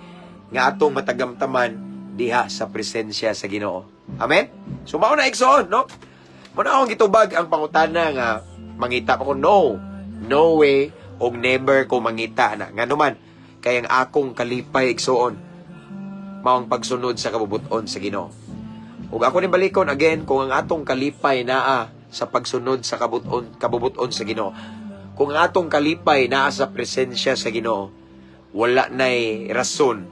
nga atong matagamtaman diha sa presensya sa Ginoo. Amen? So mao na, igsoon, no? Mao na akong gitubag ang pangutana nga mangita pa ko, no. No way og never ko mangita na. Ngano man, kay ang akong kalipay, igsoon, mao ang pagsunod sa kabubuton sa Ginoo. Ug ako ni balikon again, kung ang atong kalipay naa sa pagsunod sa kabubuton sa Ginoo, kung ang atong kalipay naa sa presensya sa Ginoo, wala nay rason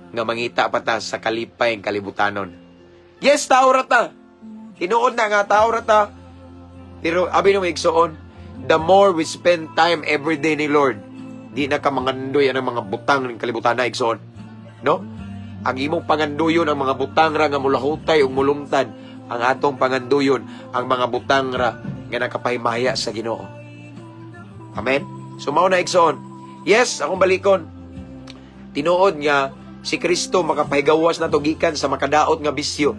nga mangita pa ta sa kalipay ng kalibutanon. Yes, tao ra ta. Tinuod na nga tao ra ta. Pero abi nimo, igsoon, the more we spend time every day ni Lord, di na ka mangandoy ang mga butang ng kalibutan na, igsoon. No? Ang imong panganduyon ang mga butang ra nga mulahutay ug mulungtad. Ang atong panganduyon ang mga butang ra nga nakapahimaya sa Ginoo. Amen? So mao na, igsoon. Yes, akong balikon. Tinuod nga si Kristo makapahigawas nato gikan sa makadaot nga bisyo.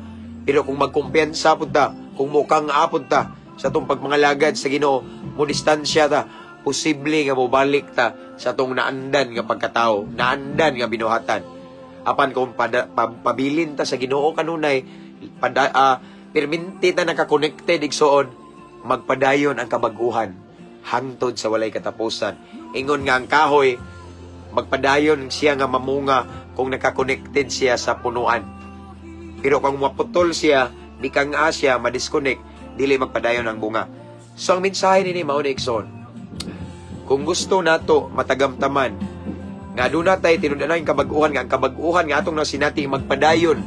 Pero kung magkumpiyansa pud ta, kung mukang apod ta sa atong pagmangalagad sa Ginoo, mo distansya ta, posible nga mobalik ta sa atong naandan nga pagkatao, naandan nga binuhatan. Apan kung pabilin ta sa Ginoo kanunay, perminti ta nakakonekted, igsoon, magpadayon ang kabaguhan hangtod sa walay katapusan. Ingon nga ang kahoy, magpadayon siya nga mamunga kung nakakonekted siya sa punuan. Pero kung maputol siya, di kang siya, madisconnect, dili magpadayon ang bunga. So ang mensahe nini mao ni, igsoon. Kung gusto nato matagamtaman nga aduna tay tinud-anay kabag-uhan, nga ang kabag-uhan nga atong nasinati magpadayon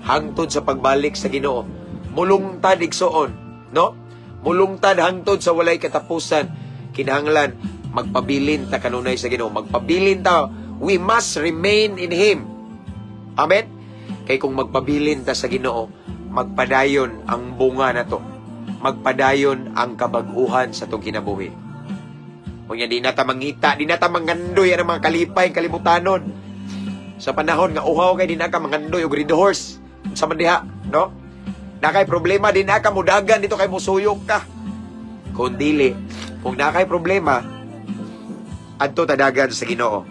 hangtod sa pagbalik sa Ginoo. Mulungtad, igsoon, no? Mulungtad hangtod sa walay katapusan. Kinahanglan magpabilin ta kanunay sa Ginoo. Magpabilin ta. We must remain in Him. Amen? Kay kung magpabilin ta sa Ginoo, magpadayon ang bunga nato. Magpadayon ang kabag-uhan sa atong kinabuhi. Unya di na ta mangita, di na ta mangandoy ang mga kalipay kalibutanon. Sa panahon nga uhaw kay, di na ka mangandoy og Red Horse sa man diha, no? Na kay problema, di na ka mudagan dito kay musuyok ka. Kung dili, kung na kay problema, adto tadagan sa Ginoo.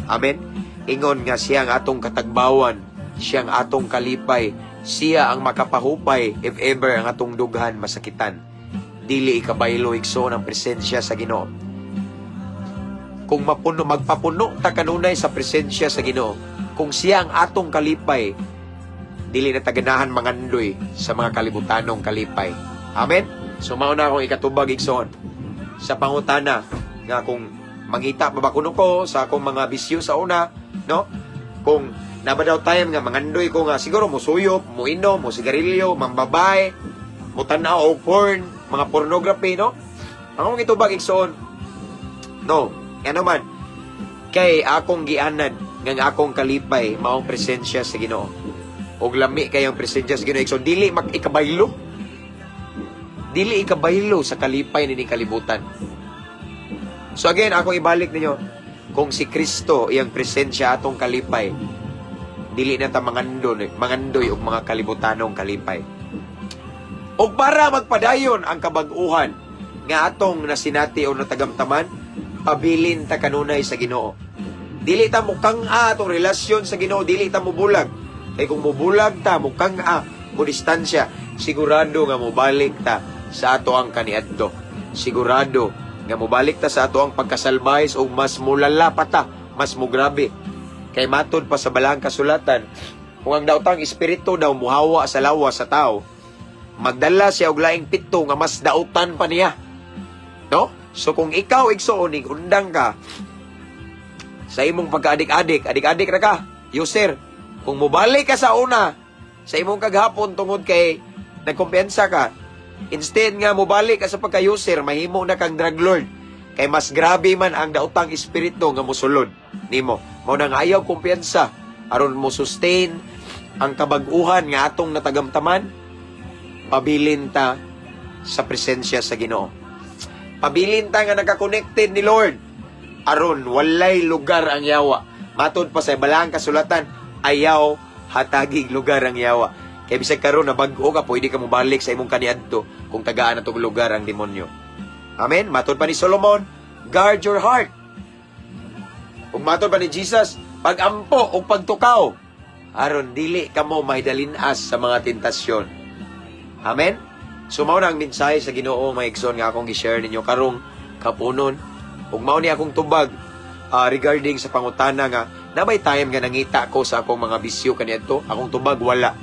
Amen. Ingon nga siya ang atong katagbawan, siya ang atong kalipay, siya ang makapahupay if ever ang atong dughan masakitan. Dili ikabaylo, igsoon, ang presensya sa Ginoo. Kung mapuno, magpapuno ta kanunay sa presensya sa Ginoo, kung siya ang atong kalipay, dili na taganahan mangandoy sa mga kalibutanong kalipay. Amen? So mao na akong ikatubag, igsoon, sa pangutana nga kung Mangita pa ba kuno ko sa akong mga bisyo sa una, no? Kung naa ba daw time nga mangandoy ko nga siguro musuyop, muinom, mo sigarilyo, mambabay, mutanaw og porn, mga pornography, no? Ang akong itubag, igsoon, no, ano man, kay akong gianad nga ang akong kalipay maong presensya sa Ginoo. Og lami kayong presensya sa Ginoo, igsoon, dili mak ikabaylo. Dili ikabaylo sa kalipay nining kalibutan. So again, akong ibalik ninyo, kung si Kristo iyang presensya atong kalipay, dili na ta mangandoy, mangandoy og mga kalibutanong kalipay. Og para magpadayon ang kabag-uhan nga atong nasinati o natagamtaman, pabilin ta kanunay sa Ginoo. Dili ta mukang-a atong relasyon sa Ginoo, dili ta mubulag. Kay kung mubulag ta, mukang-a, mo distansya, sigurado nga mobalik ta sa ato ang kaniadto. Sigurado nga mobalik ta sa ato ang pagkasalbahes o mas mulala pa ta, mas mugrabe. Kay matod pa sa Balaang Kasulatan, kung ang daotang espiritu daw muhawa sa lawas sa tao, magdala siya og laing pito nga mas dautan pa niya. No? So kung ikaw, igsoon, undang ka sa imong pagkaadik-adik, adik-adik ra ka, user. Kung mobalik ka sa una, sa imong kaghapon tungod kay nagkumpiyansa ka, instead nga mobalik ka sa pagka-user, mahimo na kang drug lord. Kay mas grabe man ang daotang espiritu nga mosulod nimo. Mao nang ayaw kumpiyansa aron mo sustain ang kabag-uhan nga atong natagamtaman, pabilin ta sa presensya sa Ginoo. Pabilin ta nga naka-connected ni Lord aron walay lugar ang yawa. Matod pa sa Balaang Kasulatan, ayaw hatagig lugar ang yawa. Kay bisag karon na bag-o ka, pwede ka mobalik sa imong kaniadto kung tagaan na tong lugar ang demonyo. Amen. Matod pa ni Solomon, "Guard your heart." Ug matod pa ni Jesus, pag-ampo o pagtukaw aron dili kamo mahidalin-as sa mga tentasyon. Amen. So mao na ang mensahe sa Ginoo, mga igsoon, nga akong gi-share ninyo karong kapunon. Ug mao ni akong tubag regarding sa pangutana nga naa bay time nga nangita ko sa akong mga bisyo kaniadto, akong tubag, wala.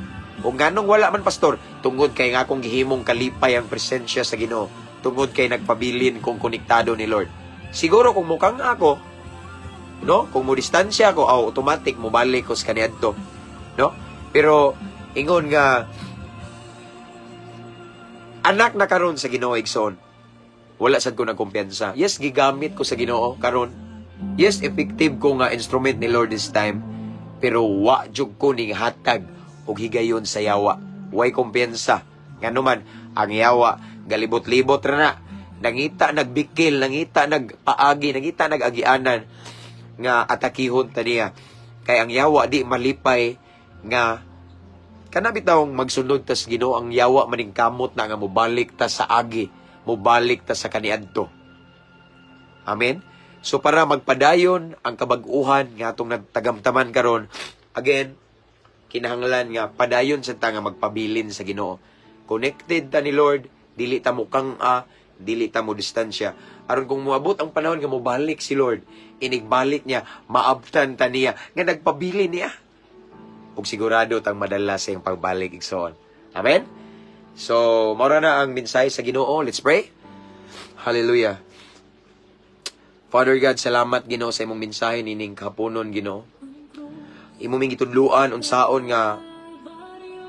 Ug nganong wala man, pastor? Tungod kay nga akong gihimong kalipay ang presensya sa Ginoo. Tungod kay nagpabilin kong konektado ni Lord. Siguro kung mukang ako, no? Kung mo distansya ako, aw, automatic mobalik ko sa kaniadto, no? Pero ingon nga anak na karon sa Ginoo, igsoon, wala sad ko nagkumpiyansa. Yes, gigamit ko sa Ginoo karon. Yes, effective ko nga instrument ni Lord this time. Pero wa jud ko ning hatag og higayon sa yawa. Way kumpiyansa. Ngano man, ang yawa galibot-libot ra na. Nangita nagbikil, nangita nagpaagi, nangita nagagianan nga atakihon ta niya. Kay ang yawa di malipay nga kana bitawng magsunod tas Ginoo. Ang yawa maningkamot na nga mobalik ta sa agi, mobalik ta sa kaniadto. Amen. So para magpadayon ang kabag-uhan nga atong natagamtaman karon, again, kinahanglan nga padayon sa ta nga magpabilin sa Ginoo. Connected ta ni Lord, dili ta mo kang-a, dili ta mo distansya. Aron kung moabot ang panahon nga mobalik si Lord, inigbalik niya, maabtan ta niya nga nagpabilin niya. Ug sigurado tang madala sa iyang pagbalik, igsoon. Amen? So, mao na ang mensahe sa Ginoo. Let's pray. Hallelujah. Father God, salamat, Ginoo, sa imong mensahe nining kahaponon, Ginoo. Imo ming gitudluan unsaon nga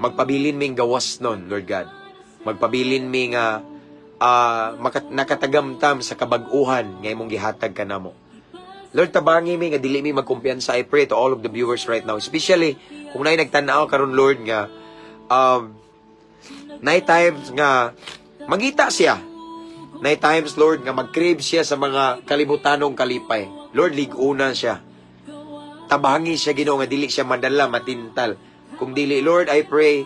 magpabilin ming gawas nun, Lord God. Magpabilin mi nga nakatagamtam sa kabag-uhan nga imong gihatag kanamo. Lord, tabangi mi nga dili mi magkumpiyansa. I pray to all of the viewers right now, especially kung naay nagtan-aw karon, Lord, nga naay times nga mangita siya. Naay times, Lord, nga mag-crave siya sa mga kalibutanong kalipay. Lord, lig-una siya. Tabangi siya, Ginoo, nga dili siya madala, matintal. Kung dili, Lord, I pray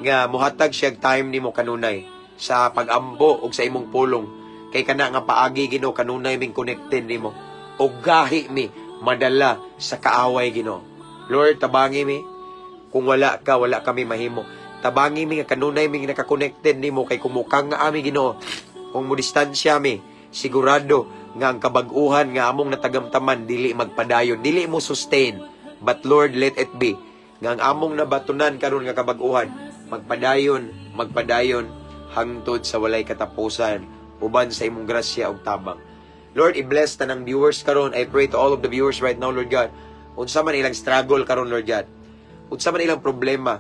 nga muhatag siya og time nimo kanunay sa pag-ampo og sa imong pulong. Kay kana nga paagi, Ginoo, kanunay ming connected nimo. Og gahi mi madala sa kaaway, Ginoo. Lord, tabangi mi. Kung wala ka, wala kami mahimo. Tabangi mi nga kanunay mi naka-connected nimo kay kung mukang nga ami, Ginoo, kung mo distansya mi, sigurado nga ang kabag-uhan nga among natagamtaman dili magpadayon, dili mo sustain. But Lord, let it be nga ang among nabatunan karon nga kabag-uhan magpadayon, magpadayon hangtod sa walay katapusan uban sa imong grasya ug tabang. Lord, i-bless tanang viewers karon. I pray to all of the viewers right now, Lord God. Unsa man ilang struggle karon, Lord God. Unsa man ilang problema.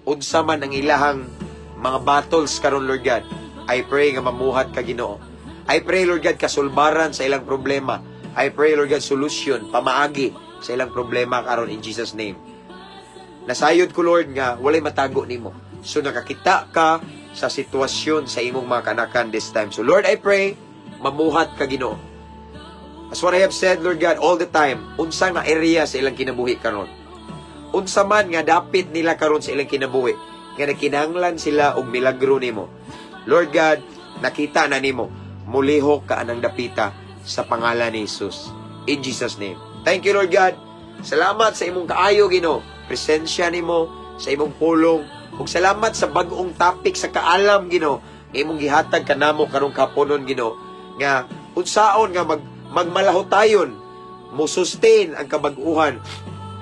Unsa man ang ilahang mga battles karon, Lord God. I pray nga mamuhat ka, Ginoo. I pray, Lord God, kasulbaran sa ilang problema. I pray, Lord God, solution, pamaagi sa ilang problema karon in Jesus' name. Nasayod ko, Lord, nga walay matago nimo. So nakakita ka sa sitwasyon sa imong mga kanakan this time. So Lord, I pray, mamuhat ka, Ginoo. As what I have said, Lord God, all the time, unsa nga area sa ilang kinabuhi karon. Unsa man nga dapit nila karon sa ilang kinabuhi, nga nagkinahanglan sila og milagro nimo. Lord God, nakita na nimo, mulihok ka anang dapita sa pangalan ni Jesus. In Jesus' name. Thank you, Lord God. Salamat sa imong kaayo, Ginoo. Presensya nimo sa imong pulong. Ug salamat sa bag-ong topic sa kaalam, Ginoo, nga imong gihatag kanamo karong kaponon, Ginoo, nga unsaon nga magmalahotayon, mo sustain ang kabag-uhan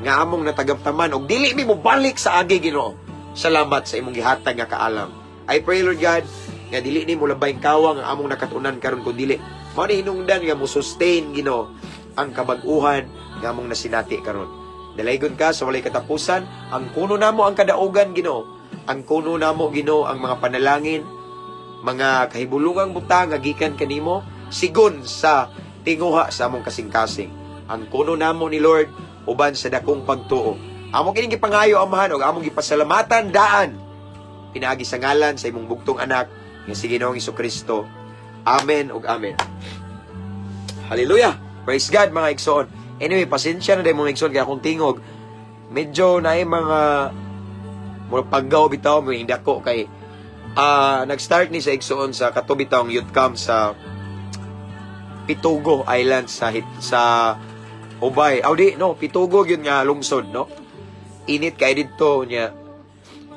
nga among natagamtaman og dili mi mobalik sa agi, Ginoo. Salamat sa imong gihatag nga kaalam. I pray, Lord God, nga dili ni mo labay kawang ang among nakatunan karon kun dili mao ni hinungdan nga mo sustain, Ginoo, ang kabag-uhan nga among nasinati karon. Dalaygon ka sa walay katapusan. Ang kuno namo ang kadaugan, Ginoo. Ang kuno namo, Ginoo, ang mga panalangin, mga kahibulungang butang nga gikan kanimo sigon sa tinguha sa among kasing-kasing. Ang kuno namo ni, Lord, uban sa dakong pagtuo. Amo kining gipangayo, Amahan, ug among gipasalamatan daan pinaagi sa ngalan sa imong bugtong anak nga si Ginoong Kristo. Amen ug amen. Hallelujah. Praise God, mga igsoon. Anyway, pasensya na diay, mga igsoon, kay akong tingog medyo naay mga mura paggaw bitaw mo dako kay nag-start ni sa igsoon sa kato bitawng youth camp sa Pitugo Island sa Ubay. Aw di no, Pitugo gyud nga lungsod, no. Init kay didto niya.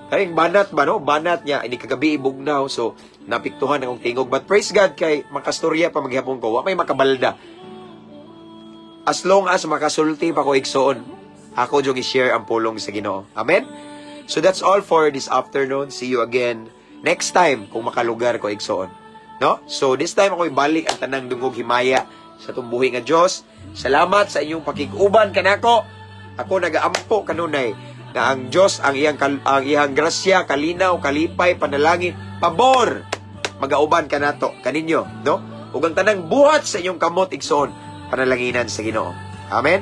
Kay banat ba, no? Banat niya ini kagabi ibugnaw, so napiktuhan akong tingog, but praise God kay makastorya pa maghapon ko. Wa may makabalda. As long as makasulti pa ko, igsoon, ako jud i-share ang pulong sa Ginoo. Amen. So that's all for this afternoon. See you again next time kung makalugar ko, igsoon. No? So this time ako ibalik ang tanang dungog himaya sa tumbuhi nga Dios. Salamat sa inyong pakig-uban kanako. Ako nagaampo kanunay nga ang Dios ang iyang grasya, kalinaw, kalipay, panalangin, pabor magauban kanato kaninyo, no? Ug ang tanang buhat sa inyong kamot, igsoon, panalanginan sa Ginoo. Amen.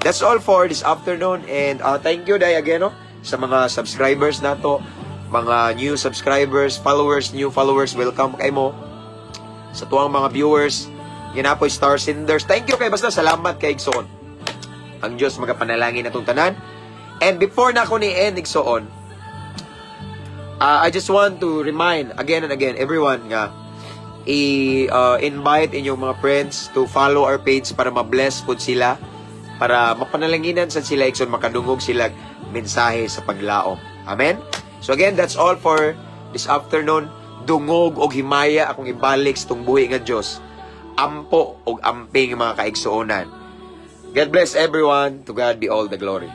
That's all for this afternoon and thank you diay again, no, sa mga subscribers nato, mga new subscribers, followers, new followers, welcome kay mo. Sa tuwang mga viewers, ginapoy star senders. Thank you kay basta salamat kay igsoon. Ang Diyos magapanalangin atong tanan. And before na ako ni end, igsoon, I just want to remind again and again everyone nga i-invite inyong mga friends to follow our page para ma-bless pud sila, para mapanalanginan sad sila, igsoon, makadungog sila mensahe sa paglaom. Amen? So again, that's all for this afternoon. Dungog og himaya akong ibalik sa tungbuhi nga Dios. Ampo og amping, mga kaigsuonan. God bless everyone. To God be all the glory.